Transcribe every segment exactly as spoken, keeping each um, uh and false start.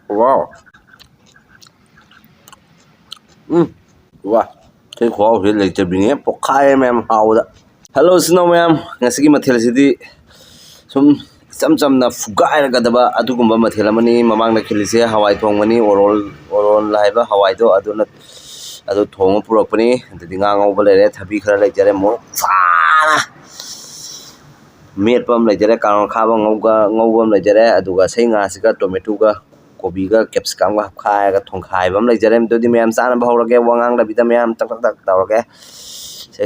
Wow. ꯎꯝ, ꯋꯥ, ꯁꯤ ꯈꯨꯍꯥꯎꯁꯤ ꯂꯩꯇꯕꯤꯅꯦ, ꯄꯣꯛꯈꯥꯏꯔꯦ ꯃꯌꯥꯝ ꯍꯥꯎꯕꯗ꯫ ꯍꯜꯂꯣ ꯏꯆꯤꯟ ꯏꯅꯥꯎ ꯃꯌꯥꯝ, ꯉꯁꯤꯒꯤ ꯃꯊꯦꯜꯁꯤꯗꯤ ꯁꯨꯝ ꯏꯆꯝ ꯆꯝꯅ ꯐꯨꯒꯥꯏꯔꯒꯗꯕ ꯑꯗꯨꯒꯨꯝꯕ ꯃꯊꯦꯜ ꯑꯃꯅꯤ꯫ ꯃꯃꯥꯡꯗ ꯈꯤꯜꯂꯤꯁꯦ ꯍꯋꯥꯏ ꯊꯣꯡꯕꯅꯤ, ꯑꯣꯔꯣꯜ, ꯑꯣꯔꯣꯜ ꯍꯥꯏꯕ ꯍꯋꯥꯏꯗꯣ ꯑꯗꯨꯅ, ꯑꯗꯨ ꯊꯣꯡꯉ ꯄꯨꯔꯛꯄꯅꯤ꯫ ꯑꯗꯨꯗꯤ ꯉꯥ ꯉꯧꯕ ꯂꯩꯔꯦ, ꯊꯕꯤ ꯈꯔ ꯂꯩꯖꯔꯦ, ꯃꯣꯔꯣꯛ ꯁꯥꯅ ꯃꯦꯠꯄ ꯑꯃ ꯂꯩꯖꯔꯦ, ꯀꯥꯡꯉꯧ ꯈꯥꯕ ꯉꯧꯒ-, ꯉꯧꯕ ꯑꯃ ꯂꯩꯖꯔꯦ, ꯑꯗꯨꯒ ꯁꯩ ꯉꯥꯁꯤꯒ ꯇꯣꯃꯦꯇꯣꯒ ꯀꯣꯕꯤꯒ ꯀꯦꯞꯁꯤꯀꯝꯒ ꯍꯥꯞꯈꯥꯏꯔꯒ ꯊꯣꯡꯈꯥꯏꯕ ꯑꯃ ꯂꯩꯖꯔꯦ꯫ ꯑꯗꯨꯗꯤ ꯃꯌꯥꯝ ꯆꯥꯅꯕ ꯍꯧꯔꯒꯦ, ꯋꯥ ꯉꯥꯡꯗꯕꯤꯗ ꯃꯌꯥꯝ ꯇꯛ ꯇꯛ ꯇꯛ ꯇꯧꯔꯒꯦ꯫ ꯁꯦ,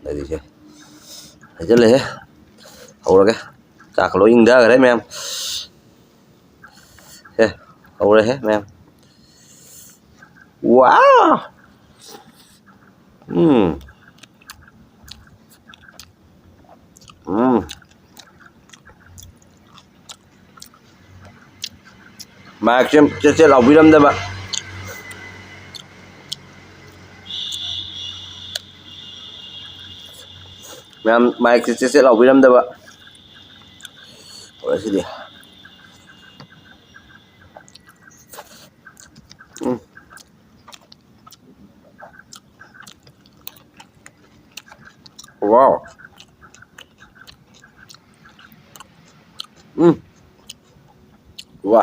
ꯑꯗꯨꯗꯤ ꯁꯦ, ꯍꯩꯖꯤꯜꯂꯦꯍꯦ, ꯍꯧꯔꯒꯦ꯫ ꯆꯥꯛꯀ ꯂꯣꯏ ꯏꯪꯊꯈ꯭ꯔꯦ ꯃꯌꯥꯝ꯫ ꯁꯦ, ꯍꯧꯔꯦꯍꯦ ꯃꯌꯥꯝ꯫ ꯋꯥ! ꯎꯝ꯫ ꯎꯝ꯫ ꯃꯥꯏꯛꯁꯦ ꯆꯦꯠ ꯆꯦꯠ ꯂꯥꯎꯕꯤꯔꯝꯗꯕ꯫ ꯃꯌꯥꯝ ꯃꯥꯏꯛꯁꯦ ꯆꯦꯠ ꯆꯦꯠ ꯂꯥꯎꯕꯤꯔꯝꯗꯕ꯫ ꯍꯣꯏ, ꯑꯁꯤꯗꯤ꯫ ꯎꯝ꯫ ꯋꯥꯎ꯫ ꯎꯝ꯫ ꯋꯥ꯫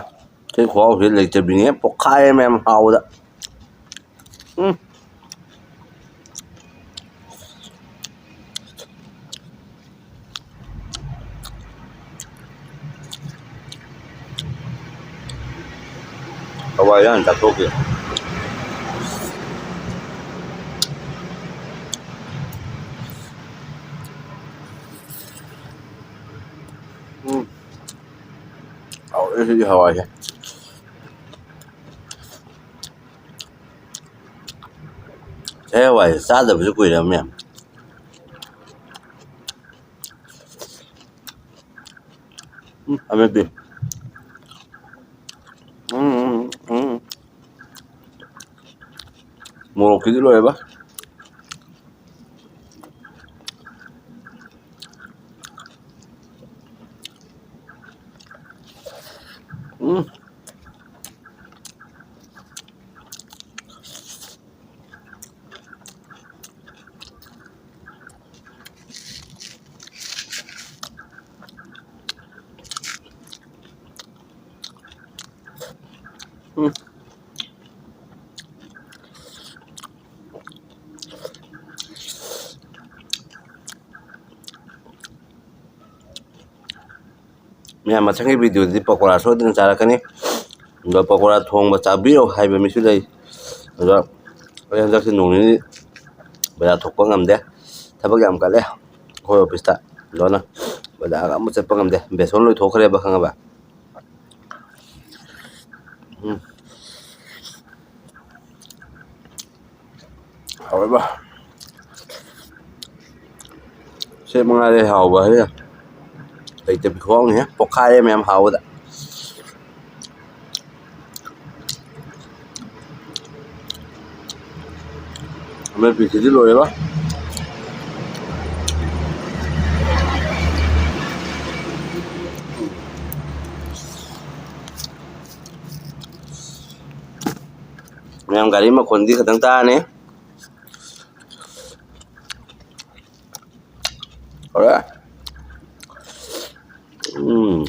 ꯁꯤ ꯈꯨꯍꯥꯎꯁꯤ ꯂꯩꯇꯕꯤꯅꯦ꯫ ꯄꯣꯛꯈꯥꯏꯔꯦ ꯃꯌꯥꯝ ꯍꯥꯎꯕꯗ꯫ ꯎꯝ꯫ ꯍꯋꯥꯏ ꯍꯥꯟꯅ ꯆꯥꯊꯣꯛꯀꯦ꯫ ꯎꯝ꯫ ꯍꯥꯎꯔꯦ ꯁꯤꯗꯤ ꯍꯋꯥꯏꯁꯦ꯫ ꯁꯤ ꯍꯋꯥꯏꯁꯦ ꯆꯥꯗꯕꯁꯨ ꯀꯨꯏꯔꯦ ꯃꯌꯥꯝ꯫ ꯎꯝ, ꯑꯃꯦꯠꯄꯤ꯫ ꯎꯝ, ꯎꯝ, ꯎꯝ꯫ ꯃꯣꯔꯣꯛꯀꯤꯗꯤ ꯂꯣꯏꯔꯦꯕ꯫ ꯎꯝ꯫ ꯎꯝ꯫ ꯃꯌꯥꯝ, ꯃꯊꯪꯒꯤ video ꯗꯗꯤ ꯄꯀꯣꯔꯥ ꯁꯣꯏꯗꯅ ꯆꯥꯔꯛꯀꯅꯤ꯫ ꯑꯗꯣ ꯄꯀꯣꯔꯥ ꯊꯣꯡꯕ ꯆꯥꯕꯤꯌꯣ ꯍꯥꯏꯕ ꯃꯤꯁꯨ ꯂꯩ꯫ ꯑꯗꯣ ꯑꯩ ꯍꯟꯗꯛꯁꯦ ꯅꯣꯡ ꯅꯤꯅꯤ ꯕꯖꯥꯔ ꯊꯣꯛꯄ ꯉꯝꯗꯦ꯫ ꯊꯕꯛ ꯌꯥꯝ ꯀꯜꯂꯦ ꯑꯩꯈꯣꯏ office ꯇ꯫ ꯑꯗꯨꯅ ꯕꯖꯥꯔꯒ ꯑꯃꯨꯛ ꯆꯠꯄ ꯉꯝꯗꯦ꯫ ꯕꯦꯁꯣꯟ ꯂꯣꯏꯊꯣꯛꯈ꯭ꯔꯦꯕ, ꯈꯪꯉꯕ? ꯎꯝ꯫ ꯍꯥꯎꯔꯕ? ꯁꯦ ꯃꯉꯥꯏꯔꯦ ꯍꯥꯎꯕ ꯍꯥꯏꯔꯦ꯫ ꯂꯩꯇꯕꯤ ꯈꯨꯍꯥꯎꯅꯤꯍꯦ꯫ ꯄꯣꯛꯈꯥꯏꯔꯦ ꯃꯌꯥꯝ ꯍꯥꯎꯕꯗ꯫ ꯑꯃꯦꯠꯄꯤꯁꯤꯗꯤ ꯂꯣꯏꯔꯦꯕ꯫ ꯃꯌꯥꯝ, ꯒꯥꯔꯤ ꯃꯈꯣꯟꯗꯤ ꯈꯤꯇꯪ ꯇꯥꯔꯅꯤ꯫ ꯍꯧꯔꯦ꯫ ꯎꯝ꯫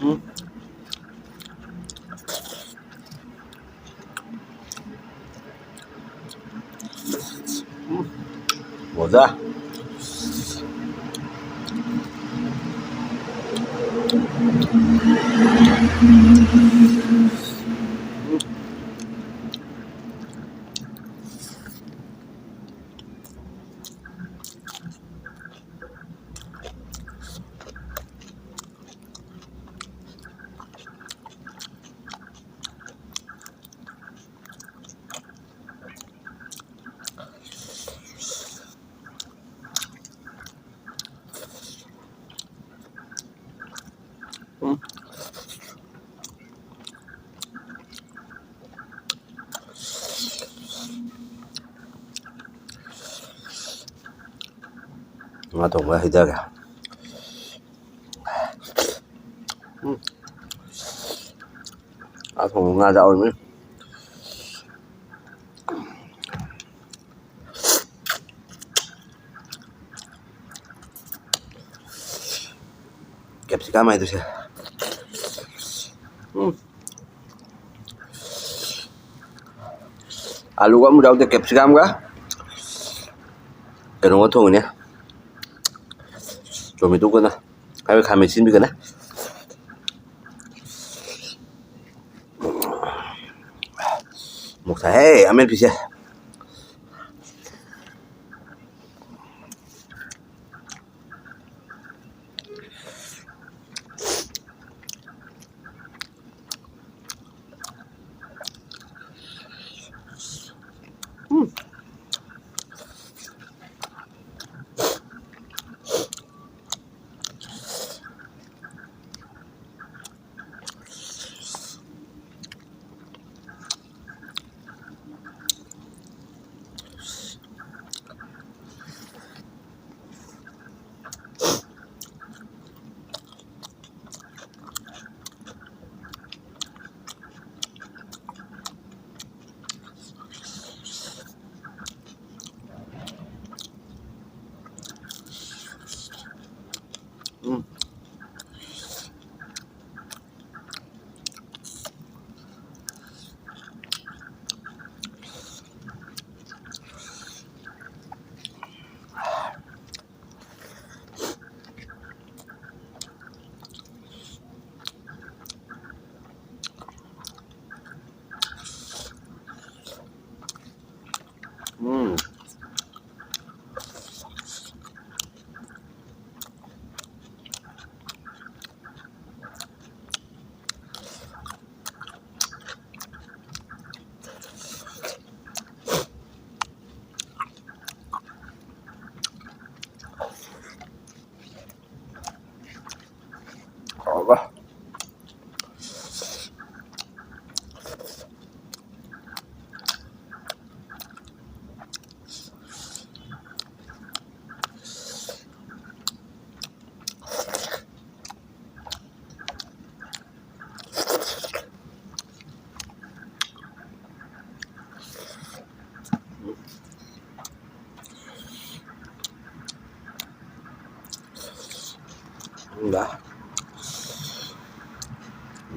ꯎꯝ꯫ ꯎꯝ꯫ ꯃꯣꯖꯥ꯫ ꯎꯝ꯫ ꯉꯥ ꯊꯣꯡꯕ ꯍꯩꯊꯔꯦ꯫ ꯎꯝ꯫ ꯉꯥ ꯊꯣꯡꯕ ꯉꯥ ꯆꯥꯎꯔꯤꯕꯅꯤ꯫ ꯀꯦꯞꯁꯤꯀꯝ ꯍꯥꯏꯗꯨꯁꯦ꯫ ꯎꯝ꯫ ꯑꯂꯨꯒ ꯑꯃꯨꯛ ꯌꯥꯎꯗꯦ, ꯀꯦꯞꯁꯤꯀꯝꯒ ꯀꯩꯅꯣꯒ ꯊꯣꯡꯉꯤꯅꯦ, ꯇꯣꯃꯦꯇꯣꯒꯅ, ꯍꯥꯏꯕꯗꯤ ꯈꯥꯃꯦꯟ ꯑꯁꯤꯟꯕꯤꯒꯅ꯫ ꯃꯣꯔꯣꯛ ꯁꯥꯏꯍꯦ ꯑꯃꯦꯠꯄꯤꯁꯦ꯫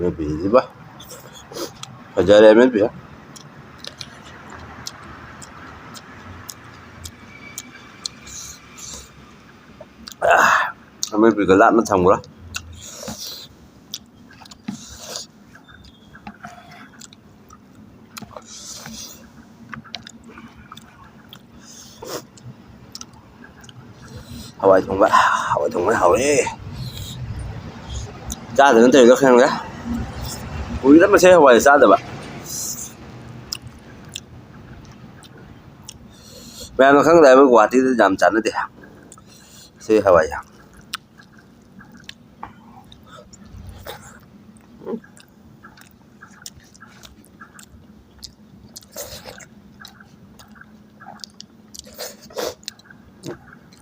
ꯑꯃꯦꯠꯄꯤꯁꯤꯕ ꯐꯖꯔꯦ, ꯑꯃꯦꯠꯄꯤ꯫ ꯑꯃꯦꯠꯄꯤꯒ ꯂꯥꯞꯅ ꯊꯝꯈ꯭ꯔꯦ꯫ ꯍꯋꯥꯏ ꯊꯣꯡꯕ, ꯍꯋꯥꯏ ꯊꯣꯡꯕ ꯍꯥꯎꯋꯦ꯫ ꯆꯥꯗꯅ ꯇꯧꯔꯤꯗꯣ ꯈꯪꯗꯦ꯫ ꯀꯨꯏꯔꯦ ꯃꯁꯤ ꯍꯋꯥꯏ ꯆꯥꯗꯕ꯫ ꯃꯌꯥꯝꯅ ꯈꯪꯗꯦ ꯍꯥꯏꯕ, ꯒꯨꯍꯥꯇꯤꯗ ꯌꯥꯝ ꯆꯥꯅꯗꯦ ꯁꯤ ꯍꯋꯥꯏꯁꯦ꯫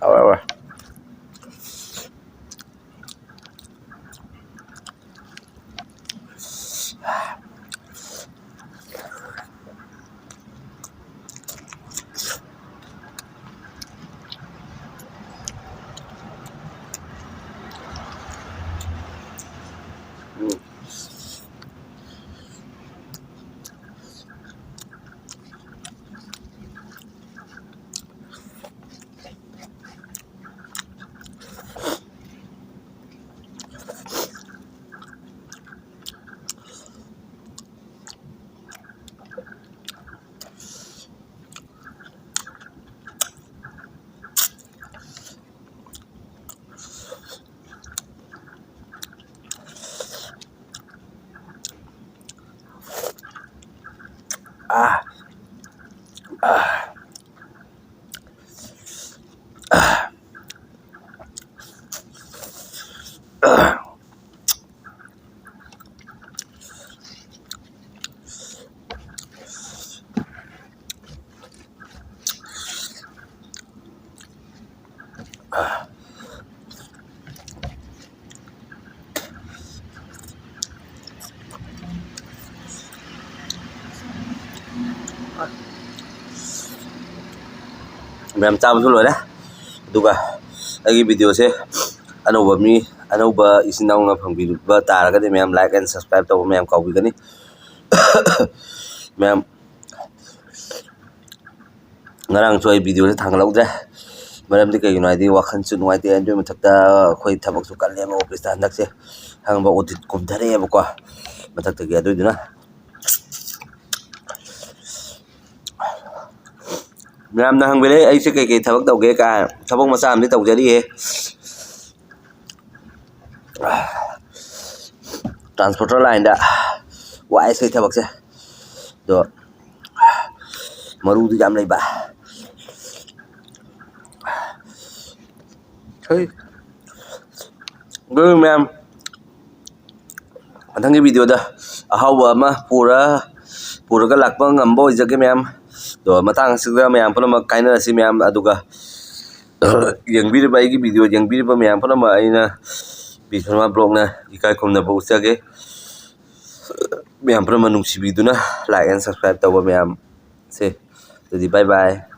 ꯍꯥꯎꯋꯦ, ꯍꯥꯎꯋꯦ꯫ ꯎꯝ꯫ ꯑꯥ꯫ ꯑꯥ꯫ ꯑꯥ꯫ ꯃꯌꯥꯝ ꯆꯥꯕꯁꯨ ꯂꯣꯏꯔꯦ꯫ ꯑꯗꯨꯒ ꯑꯩꯒꯤ video ꯁꯦ ꯑꯅꯧꯕ ꯃꯤ ꯑꯅꯧꯕ ꯏꯆꯤꯟ ꯏꯅꯥꯎꯅ ꯐꯪꯕꯤꯕ ꯇꯥꯔꯒꯗꯤ ꯃꯌꯥꯝ like and subscribe ꯇꯧꯕ ꯃꯌꯥꯝ ꯀꯥꯎꯕꯤꯒꯅꯤ꯫ ꯃꯌꯥꯝ, ꯉꯔꯥꯡꯁꯨ ꯑꯩ videoꯁꯦ ꯊꯥꯡꯒꯠꯍꯧꯗ꯭ꯔꯦ꯫ ꯃꯔꯝꯗꯤ ꯀꯩꯒꯤꯅꯣ ꯍꯥꯏꯗꯤ ꯋꯥꯈꯜꯁꯨ ꯅꯨꯡꯉꯥꯏꯇꯦ꯫ ꯑꯗꯨꯒꯤ ꯃꯊꯛꯇ ꯑꯩꯈꯣꯏ ꯊꯕꯛꯁꯨ ꯀꯜꯂꯦꯕ officeꯇ ꯍꯟꯗꯛꯁꯦ꯫ ꯈꯪꯕ audit ꯀꯨꯝꯊꯔꯛꯑꯦꯕꯀꯣ ꯃꯊꯛꯇꯒꯤ꯫ ꯑꯗꯨꯏꯗꯨꯅ ꯃꯌꯥꯝꯅ ꯍꯪꯕꯤꯔꯦ ꯑꯩꯁꯦ ꯀꯩꯀꯩ ꯊꯕꯛ ꯇꯧꯒꯦ ꯀꯥꯏꯅ꯫ ꯊꯕꯛ ꯃꯆꯥ ꯑꯃꯗꯤ ꯇꯧꯖꯔꯤꯌꯦ꯫ Transporter lineꯗ ꯋꯥꯏ ꯁꯤ ꯊꯕꯛꯁꯦ꯫ ꯑꯗꯣ ꯃꯔꯨꯗꯤ ꯌꯥꯝ ꯂꯩꯕ꯫ ꯍꯣꯏ꯫ ꯑꯗꯨ ꯃꯌꯥꯝ, ꯃꯊꯪꯒꯤ videoꯗ ꯑꯍꯥꯎꯕ ꯑꯃ ꯄꯨꯔ, ꯄꯨꯔꯒ ꯂꯥꯛꯄ ꯉꯝꯕ ꯑꯣꯏꯖꯒꯦ ꯃꯌꯥꯝ꯫ ꯑꯗꯣ ꯃꯇꯥꯡ ꯑꯁꯤꯗ ꯃꯌꯥꯝ ꯄꯨꯝꯅꯃꯛ ꯀꯥꯏꯅꯔꯁꯤ ꯃꯌꯥꯝ꯫ ꯑꯗꯨꯒ ꯌꯦꯡꯕꯤꯔꯤꯕ, ꯑꯩꯒꯤ video ꯌꯦꯡꯕꯤꯔꯤꯕ ꯃꯌꯥꯝ ꯄꯨꯝꯅꯃꯛ ꯑꯩꯅ ꯕꯤ ꯁꯔꯃ vlogꯅ ꯏꯀꯥꯏ ꯈꯨꯝꯅꯕ ꯎꯠꯆꯒꯦ꯫ ꯃꯌꯥꯝ ꯄꯨꯝꯅꯃꯛ ꯅꯨꯡꯁꯤꯕꯤꯗꯨꯅ like and subscribe ꯇꯧꯕ ꯃꯌꯥꯝꯁꯦ꯫ ꯑꯗꯨꯗꯤ bye bye꯫